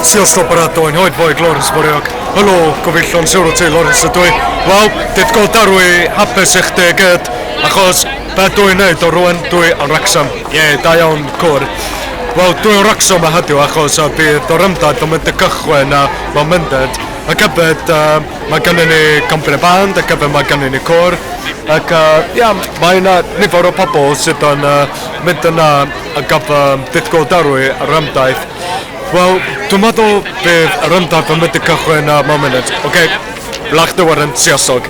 Sios o baratoi, hoed foi Lawrence Foriog. Helo, gyfeillon, siwr o ti, Lawrence ydw i. Wel, dyd go darw i hapus i chdi gyd, achos be dwi'n neud o rwan, dwi yn Wrexham. Ie, yeah, da iawn, cwr. Wel, dwi yn Wrexham a heddiw achos bydd o'r ymdaith yn mynd y cychwyn a mae'n mynded. Ac hefyd, mae gennym ni company band, ac hefyd mae gennym ni cwr. Ac, ia, mae yna nifer o pobl sydd yn mynd yna ac gyfer dydd Gŵyl Dewi yr ymdaith. Wel, dwi'n meddwl bydd yr ymdaith yn mynd i cychwyn mewn munud. Oce, okay, blach dy waren, siasog.